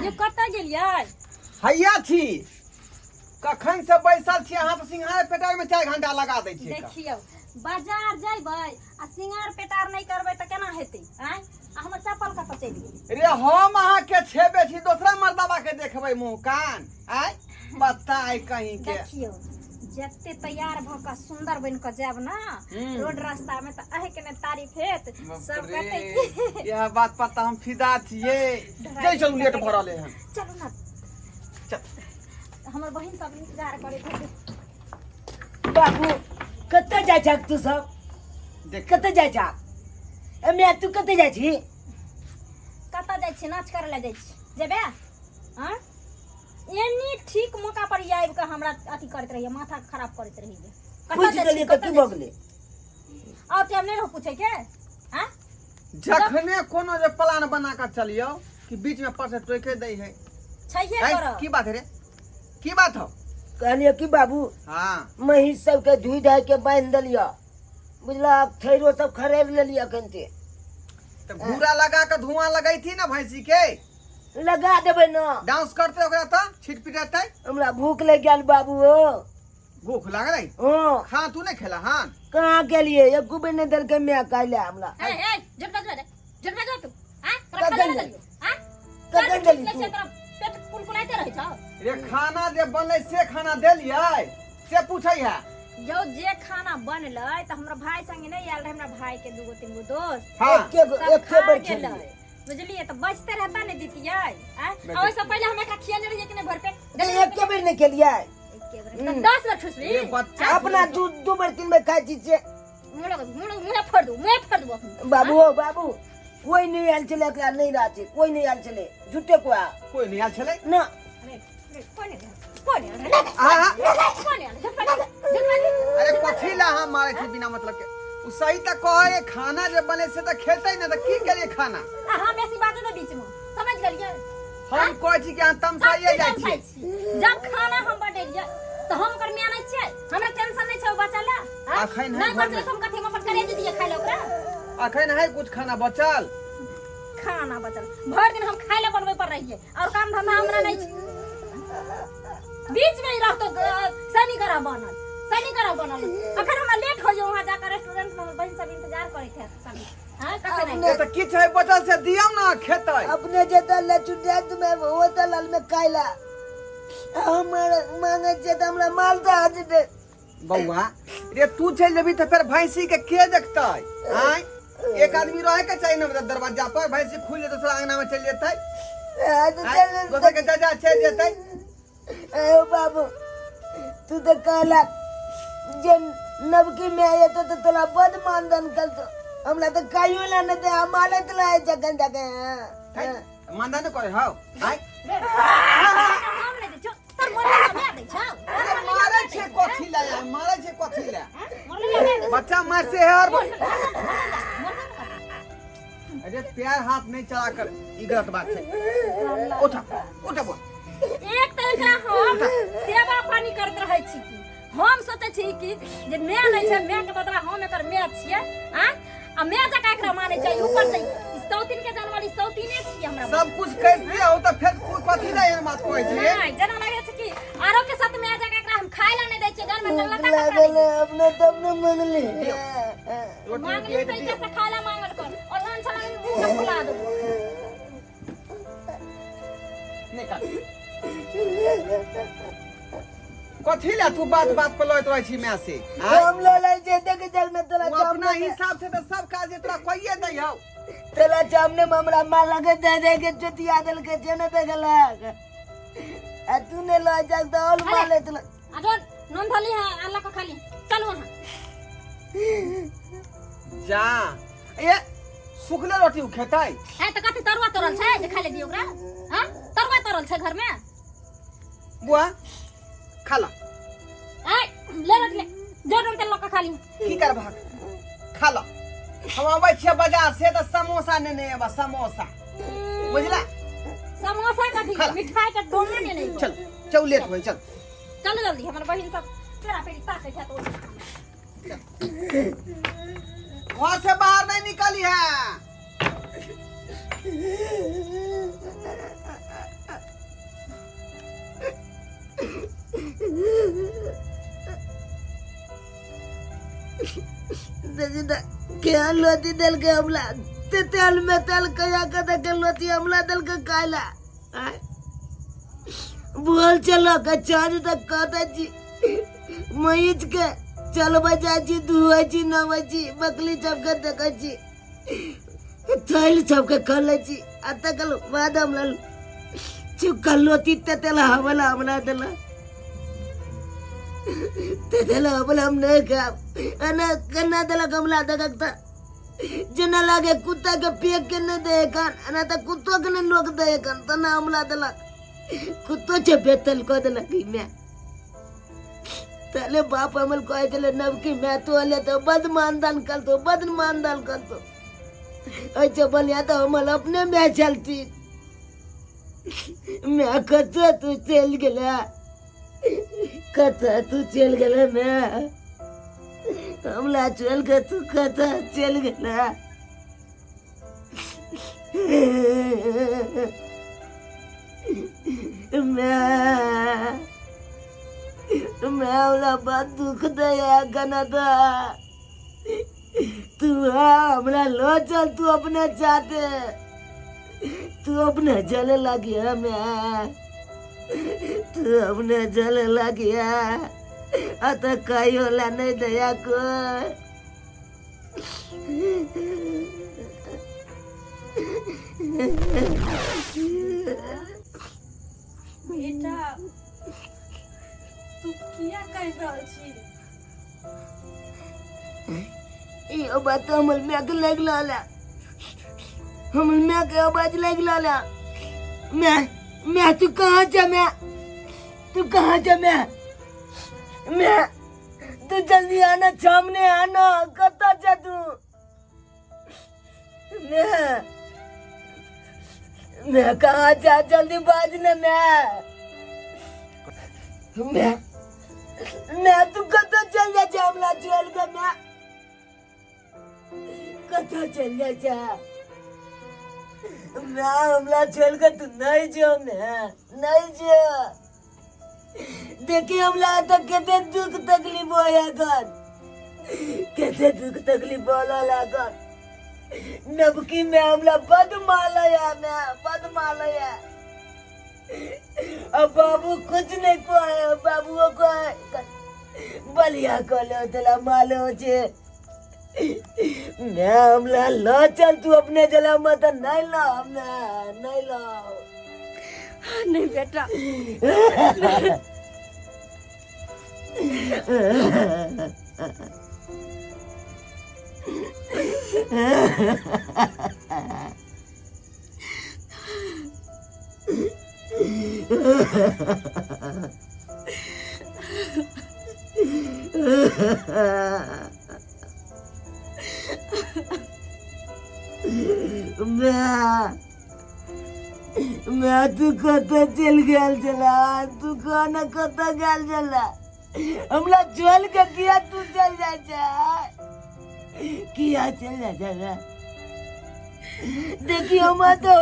ये कतऽ गेलियै? हैया छी, कखन से बैसल छी अहाँ, तऽ सिंघार पेटार में 4 घंटा लगा दै छी। देखियौ, बाजार जइबै आ सिंगार पेटार नहि करबै तऽ केना हेतै? आँय, आ हमर चप्पल कतऽ चलि गेलै? रे, हम अहाँ के छेबे छी, दोसरा मर्दबा के देखबै मुंह कान? आय बताय कहीं के। देखियौ, जते तैयार भऽ कऽ सुंदर बनि कऽ जायब ना रोड रास्ता में, तऽ अहे के ने तारीफ हेत सब। बाप रे, कहतै कि इएह बात पर तऽ हम फिदा छियै। जै चलू, लेट भऽ रहलै हन। चलू ना। चल। हमर बहिन सब इंतजार करैत हेतै। बाबू, कतऽ जाइ छक तू सब? देख। कतऽ जाइ छक? ए माय, तू कतऽ जाइ छी? कतऽ जाइ छी? नाच करै लए जाइ छी। जेबे? आँ, एनी ठीक मौका पर ई आबि कऽ हमरा अथी करैत रहिए, माथा खराब करैत रहिए। कतऽ पूछि जाइ छी, देलियै तऽ कतऽ की जाइ भऽ छी? गेलै? और टाइम नहि रहौ पूछे के? आँ, जखने कोनो जे प्लान बना कऽ चलियौ कि बीच में पर से टोके दै है। छैहे। है, करब। की बात है रे? की बात हो? कहलियै कि बाबू, महीष सबके धोइ धाइ के बान्हि देलियै, बुझलक? थैरो सब खरीद लेलियै अखन ते। तऽ घूरा लगा कऽ धुआं लगैथी ना भैंसी के। लगा देबै न। डांस करते ओकरा तऽ छिट पिटेतै। हमरा भूख लागि गेल बाबू हो। भूख लागलै? हँ। खा, तू नहि खेला हन? कहाँ गेलियै? एको बेर नहि देलकै माय काल्हि हमरा। ए ए, झूठ बजबे रे, झूठ बजबे तू? आँ, तोरा कखन खाना नहि देली? देलियौ? आँ, कखन तोरा देली खींच लै तू? छियै, तोरा पेट कुलकुलाइते रहै छौ। रे, खाना जे बनलै से खाना देलियै से पूछै है। यौ, जे खाना बनलै तऽ हमरा भाय संगे नहि आयल रहै, हमरा भाय के दूगो तीन गो दोस्त एके सब एके खा बेर गेलै। खेलियै। बुझलियै? तऽ बचते रहता ने दितियै? आँय, आ ओहिसँ पहिले हम एकरा खियेने रहियै कि नहि भरि पेट? तऽ एके बेर नहि खेलियै। एके बेर तऽ 10 बेर ठुसबी। रे बच्चा। अपना दू दू बेर तीन बेर खाइ छी से। मुँह लग मुँह लग, मुँहे फोड़ दू, मुँहे फोड़ दू अखन। बाबू हो बाबू, कोई नहीं आयल छलै एकरा, नहीं रहा छै, कोई नहीं आयल छलै, झूठे कोआ। कोई नहि आयल छलै? ना। अरे अरे, कोन आयल? कोन आयल? आ कोन आयल? झूठ बाजू, झूठ बाजू। अरे, कथी ला हम मारै छी बिना मतलब के? उ सही तऽ कहै, खाना जे बने से तऽ खेतै ने, तऽ की केलियै खाना? आ हम बेसी बाजू ने बीच में, समझ गेलियै? हम कहै छी कि अहाँ तमसाइए जाइ छियै। जब खाना हम बनेलियै तऽ हम ओकर माय नहि छियै? हमरा टेंशन नहि छै ओ बच्चा लए? आँय? अखन है नहि घरमे। बचलै तऽ हम कथी, हम अपन करेजी दियै खाय लए ओकरा? अखन है कुछ खाना बचल? खाना बचल? भरि दिन हम खाय लए बनबै पर रहियै और काम धंधा हमरा नहि छै। बीच में ही रहतो शनि ग्रह बनल, शनि ग्रह बनल। अखन हमरा लेट हो जाउ वहाँ जाकर रेस्टोरेंट में, हमर बहिन सब इंतजार करैत है सब। हाँ, कखन आइब? ए, तऽ किछु है बचल से दियौ ने, खेतै। अपने जे तऽ लचु जात में वो तऽ लाल में काइला हमर मांगे छै तऽ हमरा माल तऽ आज दे। बौआ रे, तू चलि जेबही तऽ फेर भैंसी के के देखतै? आँय, एक आदमी रहे के चाही ने दरवाजा पर। भैंसी खुलि जेतै, दोसरा अंगना में चलि जेतै। आज आँय, चल। दोसर के जा चलि जेतै। ए बाबू, तू तऽ कहला जे नवकी में आये तो तोरा बड मानधन करतो। हमरा तऽ खाइयो ला नहि दे, हम मारैत रहे जखन जखन। है, मानधन नहि करै हौ? आँय। हम नहि दै छियौ तोर मोरले मार दै छौ। अरे, मारै छै कथी ला यार? मारै छै कथी ला? मोरले मार दै। बच्चा मार से हर। मोरले। अरे, पैर हाथ नहीं चला कर, ई गलत बात है। उठा, उठा बोल। एक तऽ एकरा हम सेवा पानी करैत रहै छी की हम सोचै छी कि जे माय नहि छै, माय के बदला हम एकर माय छियै। आँ, आ माय जकाँ एकरा मानै छै। ऊपर से ई सौतीन के जानवर, ई सौतीने छियै हमरा। सब कुछ करते हो तऽ फेर कोई कथी ला एहन बात कहै छै? नहि, जेना लागै छै कि आरो के साथ माय जकाँ एकरा हम खाय ला नहि दै छियै, घर में भूख लत्ता कपड़ा लागल नहि। है, अपने तब ने मंगली। रोटी मांगली रोटी तऽ दियौ। से खाय ला मांगल कर और लान छलान मुंह फुला देबो। नहि काट। कथी ला तू बात बात पर लड़ैत रहै छी माय से? आँय? हम लड़ाई छै देख जग ने तोरा ओ अपना सामने में। हिसाब से तऽ सब काज जे तोरा कहिए दै हौ। तोरा सामने में हमरा माँ लगे दे दे के चुतिया देलकै से ने देखलक, आ तू ने लऽ जाक तऽ और मार लेत। आ जो नून धली है आ लऽ कऽ खाली चलू अहाँ। जा, ए सुखले रोटी उ खेतै? है तऽ कथी तरुआ तोड़ल छै जे खाय ले दियौ ओकरा? हाँ, तरुआ तोड़ल छै घर में? बुआ, खा ला। ऐ ले रोटी ले, जो नून तेल लऽ कऽ खाली। की करबहक, खा ला। हम अबै छियै बाजार से तऽ समोसा नेने अयबा, समोसा, बुझला? समोसा कथी? खा ला। मिठाई के डोमा ने नहीं। चल चल, लेट होइ, चल। चलू जल्दी, हमर बहिन सब पेड़ा पेड़ी ताकै छै तो। घर से बाहर नहीं निकली है। देखी तऽ केहन लोती देलकै हमरा ते तेल में तेल कया के देखे लोती हमरा देलकै खाय ला आँय? बोल चलो के चाँद तक कहते छी महीच के चलबै जाइ छी धुअै छी नहबै छी बकली सबके देखै छी थैल सबके खोलै छी आ तकर बाद हमरा चुक्का लोती तेतेला हवला हमरा देला तेतेला हवला हम नहीं खाब एना केना देलक हमरा देखक तऽ जेना लागे कुत्ता के पेक के नहीं दे कान एना तऽ कुत्तो के नहीं लोक दे कान तना हमरा देलक कुत्तो छै बेतल कऽ देलक ई माय तले बाप हमर कहै छलै नवकी माय तो अले तऽ बद मानदान करतो बद मानदान करतो एहिसँ बढ़िआँ तऽ हमर अपने माय चलती। माय कतऽ तू चलि गेलै, कतऽ तू चलि गेलै माय, हमरा चलि के तू कतऽ चलि गेलै। माय माय हमरा बड़ दुख दैया कना तऽ तू आ हमरा लो चल, तू अपने चाहते तू अपने चले लगिया मैं, तू अपने चले लगिया अत कहियो ला नहीं दया को। बेटा तू किया कहि रहल छी? इहो बात हमर माय के लागि रहल है, हमर माय के आवाज लागि रहल है। माय माय तू कहाँ जा, माय तू कहाँ जा, माय माय तू जल्दी आना, सामने आना, कतऽ जा तू? माय माय कहाँ जा, जल्दी बाज ने माय। माय माय तू कतऽ चल जा छै हमरा छोड़ के, माय कतऽ चल जा छै माय, हमरा छोड़ के तू नहीं जो माय, नहीं जो। देखी हमरा तऽ कते दुख तकलीफ होया कर, कते दुख तकलीफ होला लागल नबकी में हमरा बद मालया, मैं बद मालया। अब बाबू कुछ नहीं कहे, बाबूओ कहे बलिया कहलो तोला मालो छे। मैं हमरा ल चल तू अपने जला मत नहीं ला, मैं नहीं ला। नहीं बेटा। मैं मैं तू कतऽ चलि गेल छला, तू कना कतऽ गेल छला, हमरा चल के किया तू चल जाइ छै, किया चल जाइ छै? देखी हम तो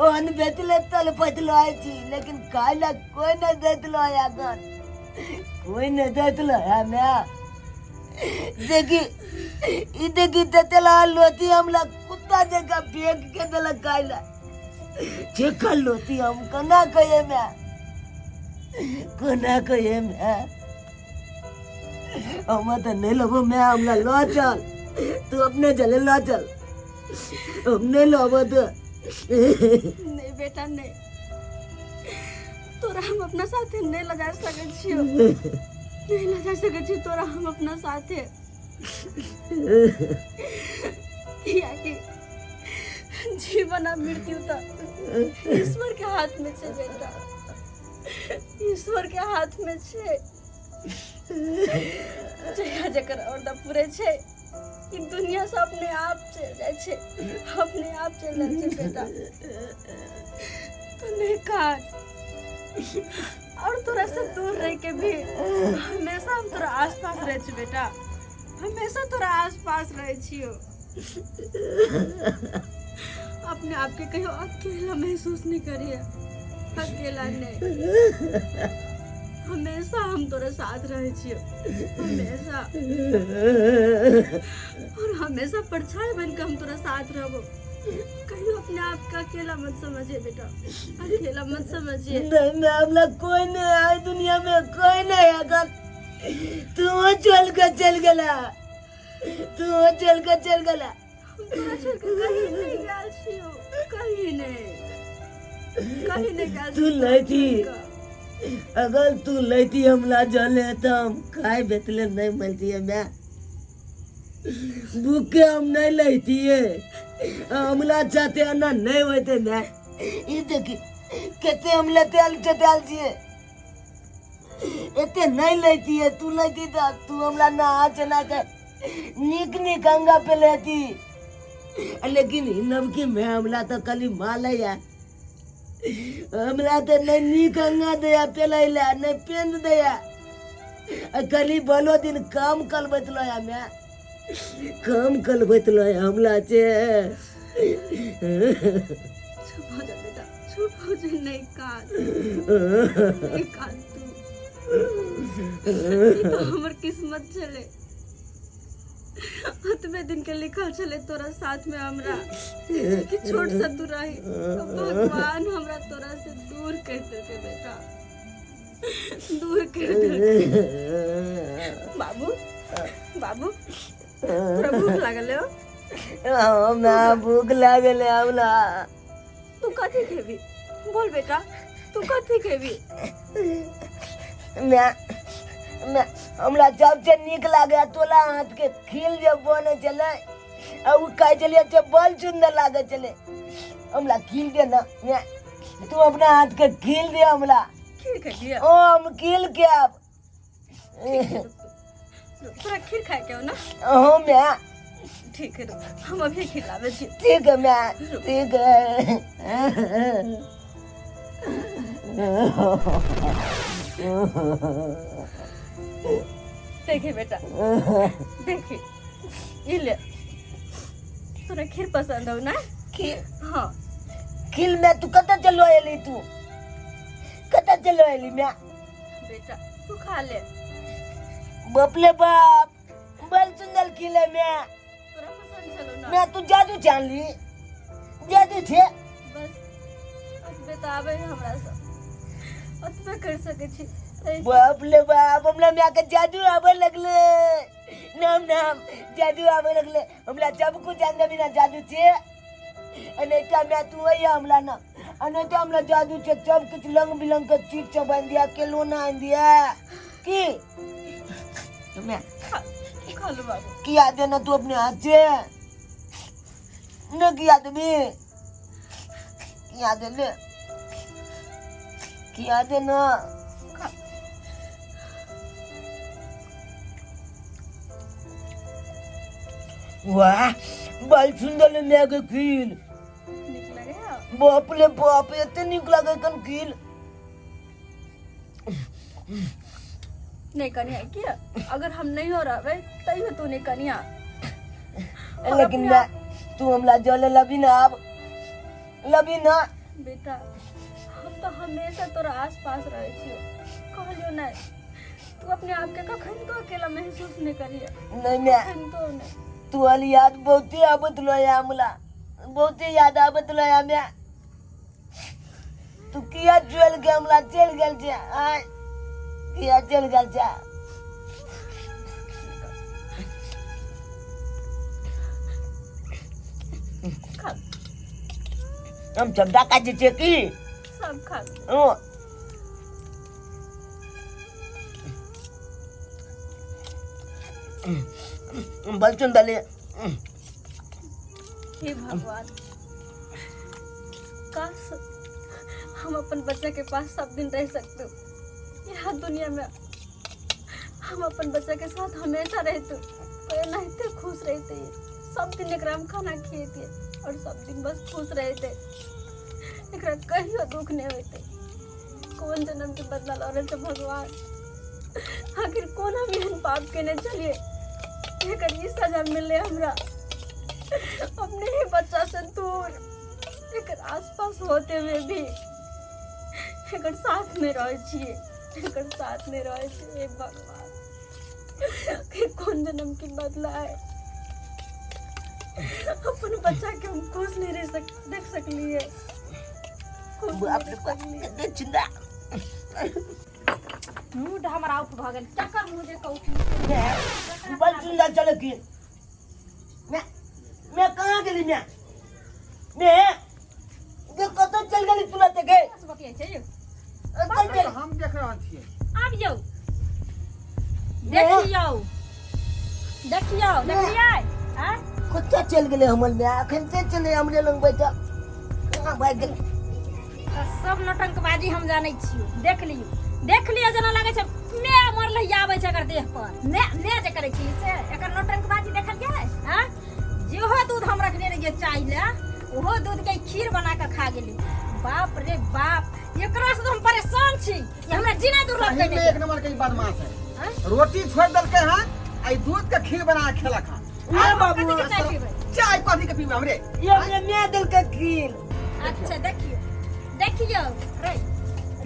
ओहन बेचले तल पचलो छी, लेकिन खाय ला कोई नहीं देतलो अगर, कोई नहीं देतलो है मैं। देखी ई देखी तेतेला लोती हमला कुत्ता जगह फेंक के देलक खाय ला, चिकन लोती हम कोना कहिए मैं, कोना कहिए मैं। हम तो नहीं लेबो मैं, हमरा लो चल तू अपने चले लो चल, हम नहीं लेबो तो। नहीं बेटा नहीं, तोरा हम अपना साथे नहीं लगा सकै छियो, नहीं लगा सकै छियो तोरा हम अपना साथे, कियाकि जीवन आ मृत्यु तो ईश्वर के हाथ में छै बेटा, ईश्वर के हाथ में छै। जहिया जकर औरदा पूरे छै ई दुनिया से अपने आप चलि जाइ छै, अपने आप चलि जाइ छै बेटा। तो नहीं काज और तोरा से दूर रह के भी हमेशा हम तोरा आस पास रहे छी बेटा, हमेशा तोरा आस पास रहे छियो। अपने आप के कहियो अकेला महसूस नहीं करिए, अकेला नहीं। हमेशा हम तोरा साथ रहै छियो, हमेशा, और हमेशा परछाई बन के हम तोरा साथ रहबो। कहियो अपने आप के अकेला मत समझिए बेटा, अकेला मत समझिए। नहीं, मैं हमरा कोई नहीं है दुनिया में, कोई नहीं है। अगर तू चल के चल गला, तू चल के चल गला। हम तोरा छोड़ के कहीं नहीं गेल छियो, कहीं नहीं, कहीं नहीं गेल तू छियो तोरा लैती। छोड़ के। अगर तू लैती हमरा जले तो हम खाए बेतले नहीं मिलती है। मैं भूखे हम नहीं लैती है, हमला चाहते ना नहीं होते। मैं ई देखी कते हम लेते आल चते आल छिए, एते नहीं लैती है। तू लैती तो तू हमरा ना चला के नीक नीक अंगा पे लेती, लेकिन नबकी में हमला तो खाली माल है। हमरा तो नहीं नीक अंगा दया पेलैला, नहीं पेंद दया, खाली भलो दिन काम कलबैत लया, मैं काम कलबैत लया हमला छे। चुप हो जा बेटा, चुप हो जा, नहीं कान, नहीं कान तू, ई तो हमर किस्मत छले, अतबे दिन के लिखल छले तोरा साथ में हमरा कि छोट सा तू रही, तो भगवान हमरा तोरा से दूर कर देलकै बेटा, दूर कर देलकै। बाबू, बाबू, तोरा भूख लागल हो? हमरा भूख लागल है हमरा। तू कथी खेबी बोल बेटा, तू कथी खेबी? मैं मैं हमरा सबसे नीक लागे तोला हाथ के खील जे बने छलै, आ उ कहै छलियै जे बड़ सुंदर लागे छलै। हमरा खील दे ना, मैं तू अपना हाथ के खील दे हमरा। खीर खेबी? ओ हम खील के आब। तोरा खीर खाए के हो ना? हो मैं। ठीक है, हम अभी खिलावे छी। ठीक है मैं, ठीक है। देखे बेटा, देखे, ई ले, तोरा खीर पसंद हो ना? खीर? हाँ। खीर में तू कतऽ चलो एली, तू कतऽ चलो एली मैं? बेटा तू खा ले। बाप रे बाप, बड़ सुंदर खीर है मैं। तोरा पसंद छलो ना? मैं तू जादू जानली, जादू छे। बस अतबे तऽ आबै है हमरा सब, अतबे कर सकै छी। बाप रे बाप, हमरा माय के जादू आबे लगले, नाम नाम जादू आबे लगले। हमरा सब कुछ जानते बिना जादू छे, अने त मैं तू वही हमरा ना, अने त हमरा जादू छे, सब कुछ रंग बिरंग के चीज सब आन दिया, केलो ना आन दिया की मैं खा लो बाबू। किया देना तू अपने हाथ से न किया देबी, किया देने, किया देना। वाह बड़ सुंदर माय के खीर। नीक लगे है? बाप रे बाप, एते नीक लागे कन खीर। नहीं कनिया किया, अगर हम नहीं हो रहबे तैयो तू नहीं कनिया। लेकिन मैं तू हमरा जले लबी ना, अब लबी ना। बेटा हम तो हमेशा तोरा आस पास रहे छियो, कहलियो नहीं तू अपने आप के कखन तो अकेला महसूस नहीं करिए। नहीं मैं कखन तो नहीं। तू वाली याद बहुत ही आबत लोया हमरा, बहुत ही याद आबत लोया मैं। तू किया चल के हमरा चल गेल छे, आय किया चल गेल छे? खा। हम चड्डा काजे छे की? सब खा। ओ बलचुन दले। हे भगवान, काश हम अपन बच्चा के पास सब दिन रह सकते, यहाँ दुनिया में हम अपन बच्चा के साथ हमेशा रहते तो एनाहिते खुश रहते, सब दिन एकरा हम खाना खिएते और सब दिन बस खुश रहते, एकरा कहियो दुख नहीं होते। कौन जन्म के बदला लऽ रहल छै भगवान, आखिर कौन हम एहन पाप केने छलियै एकर ई सजा मिललै हमरा, अपने ही बच्चा से दूर, एकर आसपास होते हुए भी एकर साथ में रहै छियै। एकर साथ नहीं रहे छै। हे भगवान, के कोन जन्म के बदला है? अपन बच्चा के हम खुश नहीं रह सक देख सकलिए, खुश नहीं बाप रे रह बाप, सकलिए। कते चिंता। मूड हमरा ऑफ भऽ गेल, चक्कर मुँह जे कहू। बड़ सुंदर चलो की मैं मैं कहाँ गेली? मैं मैं जे कतऽ चल गेली तुरंत गे? बतियाइ छै यौ। कतऽ चल? हम देख रहल छियै। आब यौ, देखियौ, देखियौ, देखलियै आँय? कतऽ चल गेलै हमर माय? अखन से चले हमरे लग बैठल, कहाँ भागि गेलै? तऽ सब नौटंकबाजी हम जानै छियौ। देख लियौ, देख लियौ, जेना लागै छै मे मरलै आबै छै एकर देह पर। मे मे जे करै छी से एकर नौटंकबाजी देखलियै? आँय, जेहो दूध हम रखने रहियै चाय लए, ओहो दूध के खीर बना कऽ खा गेली। बाप रे बाप, एकरा से तऽ हम परेशान छी। ई हमरा जीना दुर्लभ सही में कयने। एक नंबर के ई बदमाश है। आँय? रोटी छोड़ देलकै हन आ ई दूध के खीर बना के खेलक हन। ए बाबू। कथी के चाय पीबै? चाय कथी के पीबै हमरे? ये हमरे माय देलकै खीर। अच्छा, देखियौ, देखियौ रे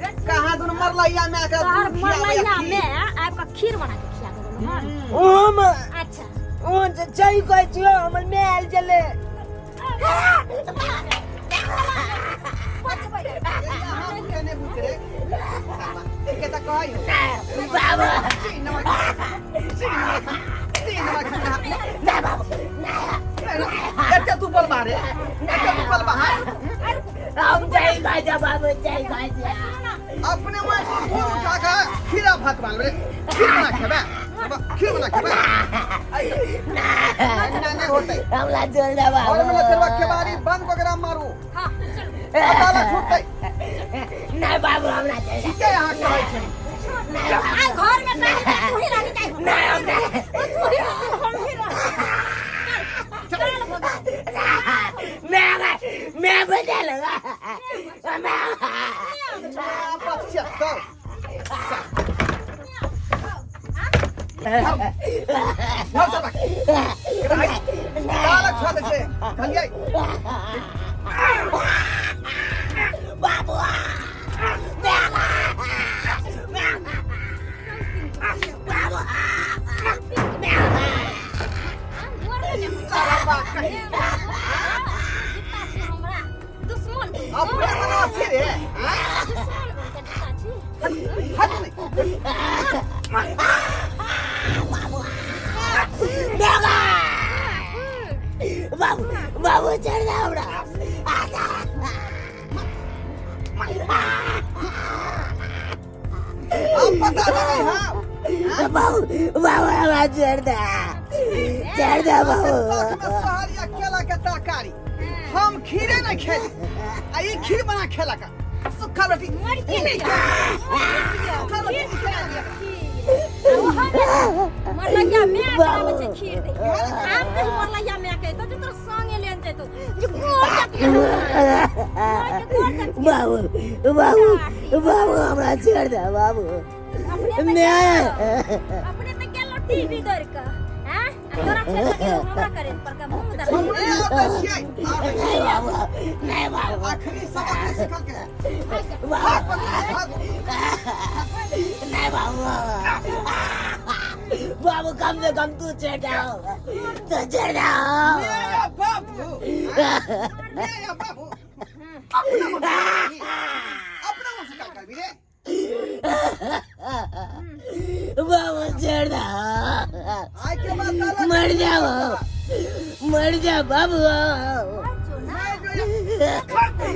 रे। कहाँ दुनू मरलैया माय के तोहर दूध खियाबै आ मरलैया खीर। मे आबि कऽ खीर बना के खिया देलहुँ हन। ओम। अच्छा। ओ जे चाय कहै छियौ, हमर माय आयल छलै। अहाँ बुझे नहि बुझे के तऽ कहै हो। बाबू। तीन नंबर, तीन नंबर, तीन नंबर। ना बाबू। एते तू बोलबा रे, एते तू बोलबा? हाँ। हम चाय खाइ जा बाबू, चाय खाइ जा। अपने माय को दूध उठा के खीरा भात बन रे, खीर बना खेबे, खीर बना खेबे। ना नहीं होतै। हमरा चल जा बाबू। घर में चलबा, केबाड़ी बंद कऽ के मारू। हाँ, चलू। ताला छूटतै। नहीं बाबू, हमरा चल जा। ठीके अहाँ कहै छै। आइ घर में नहीं तू ही रानी चाही। नहीं, हम नहीं। तू ही रह, हम ही रह। चल, चल भगवान। मैं मैं बचा लगा मैं। बच्चा तो घर से ताला छोड़ दे छै खलियै। बाबू। हमरा दुश्मन। अपने मना छै रे, आँय? दुश्मन बनके जिता छी। हट नहीं। बाबू, बाबू, चढ़ जा हमरा। अब पता लगे। हाँ। बाबू, बाबू, हमरा छोड़ दे, छोड़ दे बाबू। साथ में सहरिया केला के तरकारी, हम खीरे नहीं खेली आ ई खीर बना खेला का सुखा रोटी। मर के सुखा रोटी खेला दिया। मरलैया मैं बनाबै छै खीर दे। आब कहीं मरलैया मैं के तो जे तोरा संगे लेन जेतो जे गोर चटके गोर चटके। बाबू, बाबू, बाबू, हमरा छोड़ दे बाबू। अपने तऽ मैं अपने तऽ गेलो टीवी दौड़ के हैं आ तोरा छेड़ के हमरा करे पर के मुंह दर। हम नहि आबै छियै, आबै नहीं छियै। बाबू, नहीं बाबू। आखिरी सबक नहि सिखल के। बाबू। भाग, भाग। नहीं बाबू, बाबू, कम से कम तू छोड़ जाओ, तू छोड़ जाओ। मेरा बाबू, मेरा बाबू, अपना मुँह से करबी, अपना मुँह से का करबी रे? बाबू, छोड़ दो। आइ के बाद ताला मर जा बाबू, मर जा बाबू। मैं जो या खप जो,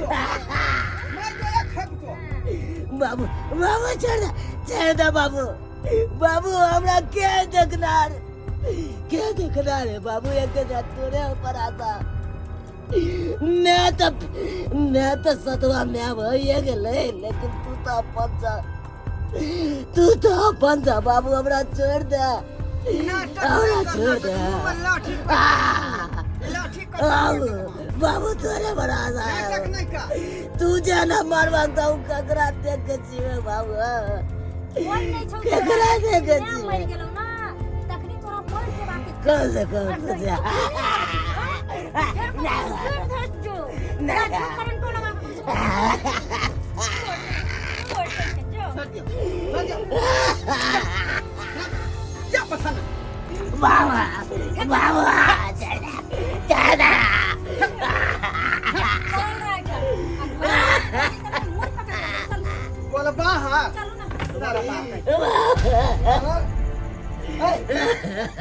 मैं जो या खप जो। बाबू, बाबू, छोड़ दे, छोड़ दे बाबू। बाबू, हमरा के देखना रे, के देखना रे बाबू? एक तोरे ऊपर आता। मैं तो सतवा मैं भइए गेलै, लेकिन तू तो अपन छ, तू तो अपन छ बाबू। हमरा छोड़ दे। नाटक हमरा नहीं छोड़ करना दे। तो लाठी पर आह! लाठी कर। बाबू, बाबू, तोरे बड़ा नाटक नहीं कर। तू जाना मारवा तो ककरा देख के जीवे बाबू? कोई नहीं छौ। केकरा देख के मैं मरि जीवे? गेलौ ना तखनी तोरा मर जेबाक। कम से कम तू जा। फेर फेर धस जो। ना। करंटो लगा के छोड़, छोड़, जो। छोड़ दियो, छोड़ दियो। बाबा बाबा दादा चल रहा है क्या? आ घर में मुंह पकड़ के चल। बोल बाहर। चलू ना। सारा बाहर।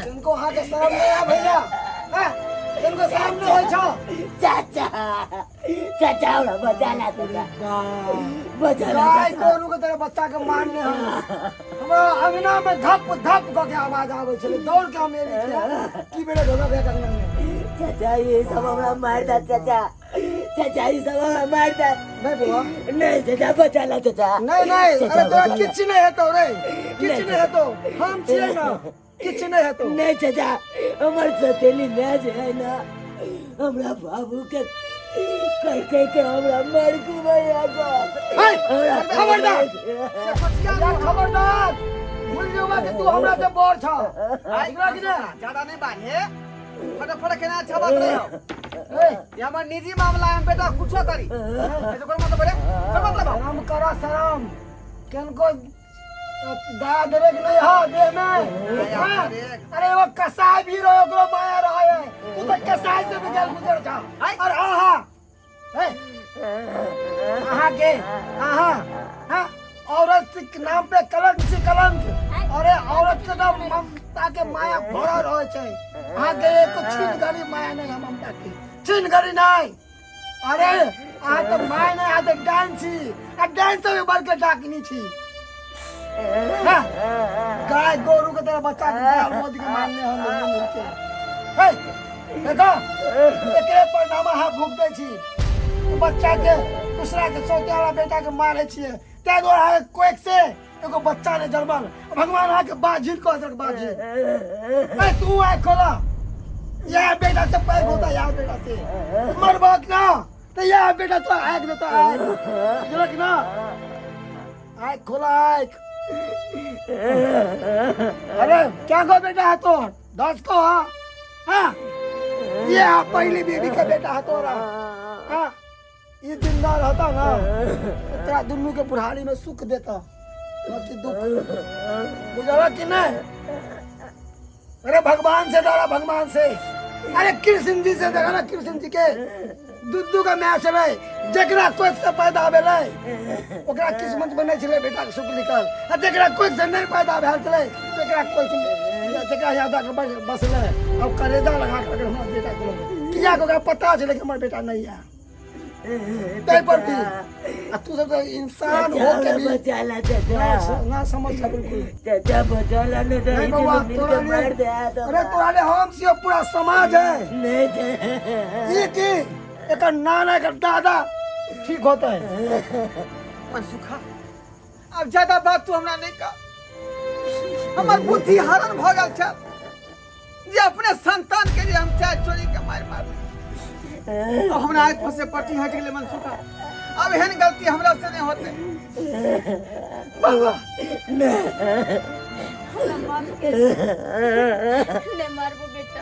तुमको अहाँ के शरम नहीं है भैया हैं? तुमको शरम नहीं होइ छौ चाचा चाचा हमरा बचा ला चाचा बचा ला गाय चाचा गोरू के तरह बच्चा के मारने हम हमरा अंगना में धप धप कऽ के आवाज आबै छलै दौड़ के हम एली छियै की बेरे ढोला भैया के अंगना में चाचा ये सब हमरा मार दा चाचा चाचा ये सब हमरा मार दा नहीं बौआ नहीं चाचा बचा ला चाचा नहीं नहीं चाचा, अरे तोरा बचा ला। किछु नहीं हेतौ रे किछु नहीं हेतौ हम छियै ना किछु नहीं हेतौ नहीं चाचा हमर सतेली माय जे है ना हमरा बाबू के कह कह के हमरा मार के भैया हे, खबरदार या खबरदार भूल जो कि तू हमरा से बड़ छ एकरा कि ना ज्यादा नहीं बांधे फटाफट केना अच्छा बात नहीं हो ए, ये हमार निजी मामला है बेटा कुछो करी ऐसे कोई मतलब बड़े कोई मतलब हो शरम करा शरम किनको दया देवे के नहीं हो देह में हाँ? अरे वो कसाई भी रहो ओकरो माया रहे है तू तो कसाई से भी गल गुजर जा और आहा ए, आहा के आहा हाँ औरत के नाम पे कलंक से कलंक अरे औरत के नाम ममता के माया भरल रहे छै अहाँ के एको छीन गरी माया नहीं है ममता के छीन गरी नहीं अरे अहाँ तऽ माय नहि अहाँ तऽ डाइन छी आ डाइन से भी बढ़ के डाकनी छी हाँ, गाय गोरू के तरह बच्चा के गाल मोदी के मारने हम लोग मिल के हे देखो एकरे परिणाम अहाँ भुगतै छी बच्चा के दूसरा के सौते वाला बेटा के मारे छियै ताहि दुआरे अहाँके कोख से एगो बच्चा नहि जन्मल भगवान अहाँके बाझिल कऽ देलक बाझिल ए तू आँखि खोला यह बेटा से पैघ होता यह बेटा से मरबक ना तो यह बेटा तो आँखि देता आँखि बुझलक ना आँखि खोला आँखि अरे क्या को बेटा है तो 10 को हाँ हाँ ये हाँ पहली बीवी का बेटा है तोरा हाँ ई जिंदा रहता ना तो तोरा दुनू के बुढ़ारी में सुख देता न कि दुख बुझल कि नहीं अरे भगवान से डरा भगवान से अरे कृष्ण जी से देखा ना कृष्ण जी के दू दू का मैच छलै जकरा कोख से पैदा भेलै ओकरा किस्मत बनै छलै बेटा के सुख लिखल आ जकरा कोख से नहि पैदा भेल छलै तकरा कोख जकरा याद आके बसलै अब करेजा लगा के हमरा बेटा के किया ओकरा पता छलै कि हमर बेटा नहि है ताहि पर भी आ तू सब तऽ इंसान हो के भी बचाला चाचा ना ना समझ छ बिल्कुल चाचा बचाला नहीं तो नहीं बउआ तोरा मार लिए दे अरे तोरा लिए हम छियो पूरा समाज है नहीं चाचा ई की एकर नाना एकर दादा ठीक होता है मनसुखा अब ज्यादा बात तू हमरा नहीं कह हमर बुद्धि हरण भऽ गेल छै जे अपने संतान के जे हम चाय चोरी के मारि मारली अब हमरा आँखि पर से पट्टी हटि गेलै मनसुखा अब एहन गलती हमरा से नहीं होते बाबा हमरा माफ कर नहीं मारबो बेटा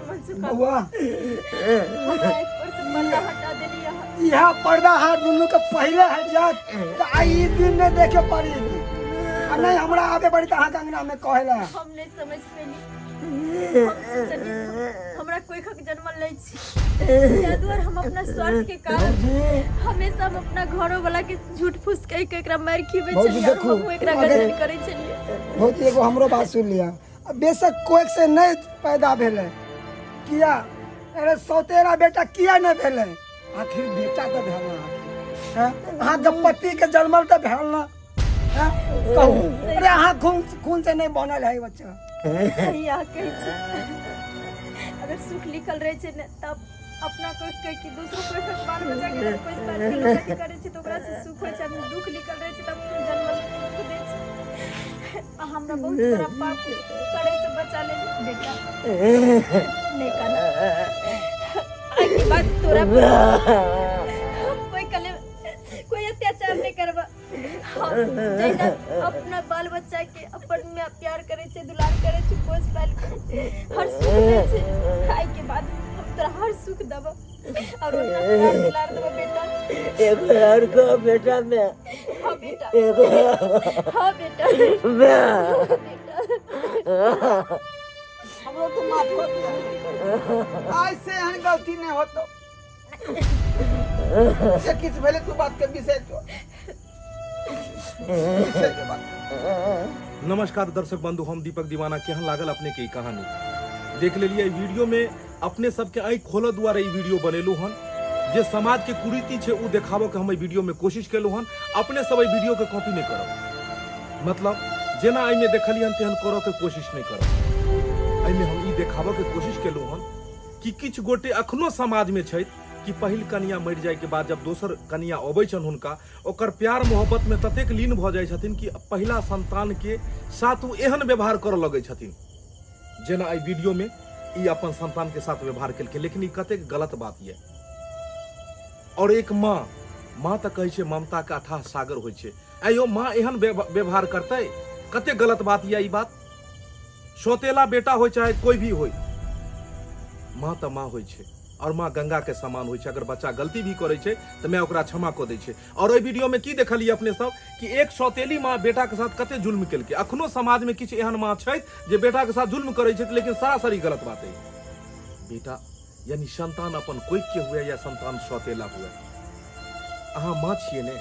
मनसुखा बउआ हमरा आँखि पर से पर्दा हटा देली अहाँ इहा पर्दा हाथ दुनू के पहिले हट जात तऽ आइ ई दिन नहि देखे पड़ी आ नहि हमरा आबे पड़ी तऽ अहाँके अंगना मे कहै लए हम नहीं समझ पेली हम सोचली हमरा कोई खक जन्मल नहीं छी ताहि दुआरे हम अपना स्वार्थ के कारण जी हमेशा हम अपना घरो वाला के झूठ फूस कह के एकरा मार खिबै भौजी छलियै और देखू, हमहूँ एकरा अगर- गलती करै छलियै भौजी एगो हमरो बात सुन लिअ आ बेशक कोख से नहि पैदा भेलै किया अरे सौतेरा बेटा किया नहि भेलै आखिर बेटा तऽ भेल ने अहाँके हैं? अहाँके पतिके जन्मल तऽ भेल ने हैं? कहू अरे अहाँ खून खून से नहि बनल है बच्चा सही अहाँ कहै छी अगर सुख लिखल रहै छै ने तब अपना कोई कह कि दोसरो कोई के बाल बच्चा के कोई बात के गलती करै छै तऽ ओकरा से सुख होइ छै आदमी दुख लिखल रहै छै तब जन्मल दुख दै छै आ हमरा बहुत बड़ा पाप करे से बचा ले बेटा नहीं करना आइ के बाद तोरा पर हम कोई कले कोई अत्याचार नहीं करबा हम जहिना अपना बाल बच्चा के अपन में प्यार करे छै दुलार करे छै पोस पाल के हर सुख दै छै आइ के बाद हम तोरा हर सुख देबो और उतना प्यार दुलार देबो बेटा एगो और को बेटा मैं हाँ बेटा एगो हाँ बेटा मैं बेटा हमरो तू माफ कर दिया। आज से एहन गलती नहीं होतो। जे किछु भेलै तू बात के बिसरि जो, बिसरि जो बात। नमस्कार दर्शक बंधु, हम दीपक दीवाना। केहन लागल अपने के ई कहानी देख लेलिए ई वीडियो में? अपने सबके आँखि खोलऽ दुआरे ई वीडियो बनेलहुँ हन। जे समाज के कुरीति छै, ओ देखाबऽ के हम एहि वीडियो में कोशिश केलहुँ हन। अपने सब एहि वीडियो के कॉपी नहि करब, मतलब जेना एहिमे देखलियै हन तेहन करऽ के कोशिश नहि करब। एहिमे हम ई देखाबऽ के कोशिश केलहुँ हन कि किछु गोटे अखनो समाज में छथि कि पहिल कनिया मरि जाय के बाद जब दोसर कनिया अबै छनि हुनका, ओकर प्यार मोहब्बत में ततेक लीन भऽ जाइ छथिन कि पहिला संतान के साथ ओ एहन व्यवहार करऽ लगै छथिन जेना एहि वीडियो में ई अपन संतान के साथ व्यवहार केलकै। लेकिन ई कतेक गलत बात यऽ। और एक माँ, माँ तऽ कहै छै ममता के अथाह सागर होइ छै। आइयो माँ एहन व्यवहार करतै? कतेक गलत बात यऽ ई बात। सौतेला बेटा हो चाहे कोई भी हो, माँ तऽ माँ होइ छै और माँ गंगा के समान होइ छै। अगर बच्चा गलती भी करै छै तऽ माय ओकरा क्षमा कऽ दै छै। और एहि वीडियो में की देखलियै अपने सब कि एक सौतेली माँ बेटा के साथ कते जुल्म केलकै। अखनो समाज में किछु एहन माँ छथि जे बेटा के साथ जुल्म करै छथि, लेकिन सरासरी गलत बात है। बेटा यानी संतान अपन कोइख के हुए या संतान सौतेला हुए, अहाँ माँ छियै ने,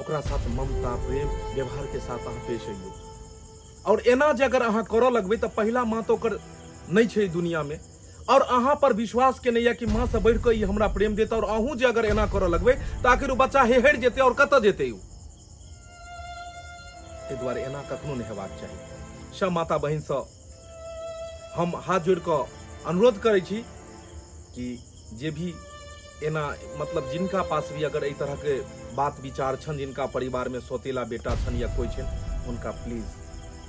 ओकरा साथ ममता, प्रेम, व्यवहार के साथ अहाँ पेश अइयौ। और एना जे अगर अहाँ करऽ लगबै तऽ पहिला माँ तऽ ओकर नहि छै दुनिया में, और अहाँ पर विश्वास केने यऽ कि माँ से बढ़ि कऽ ई हमरा प्रेम देत, और अहूँ जे अगर एना करऽ लगबै तऽ आखिर ओ बच्चा हेहरि जेतै और कतऽ जेतै ओ? ताहि दुआरे एना कखनो नहि हेबाक चाही। सब माता बहिनसँ हम हाथ जोड़ि कऽ अनुरोध करै छी कि जे भी एना, मतलब जिनका पास भी अगर एहि तरहके बात विचार छनि, जिनका परिवारमे सौतेला बेटा छनि या कोइ छनि, हुनका प्लीज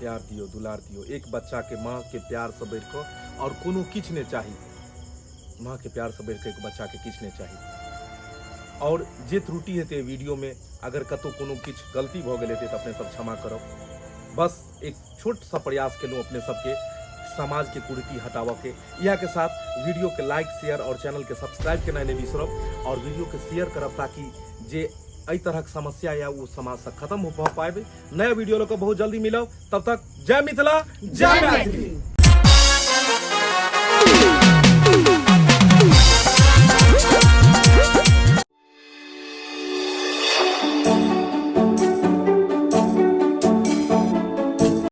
प्यार दियौ, दुलार दियौ। एक बच्चाके माँके प्यारसँ बढ़ि कऽ आओर कोनो किछु नहि चाही। माँके प्यारसँ बढ़ि कऽ एक बच्चाके किछु नहि चाही। आओर जे त्रुटि हेतै एहि वीडियोमे, अगर कतहु कोनो किछु गलती भऽ गेल हेतै तऽ अपने सब क्षमा करब। बस एक छोट सा प्रयास केलहुँ अपने सबके समाज के कुरीति हटाबऽ के। इएह के साथ वीडियो के लाइक, शेयर और चैनल के सब्सक्राइब केनाइ नहि बिसरब और वीडियो के शेयर करब, ताकि जे एहि तरहक समस्या या ओ समाज से खत्म हो पाबे। नया वीडियो लऽ कऽ बहुत जल्दी मिलब, तब तक जय मिथिला, जय मैथिली।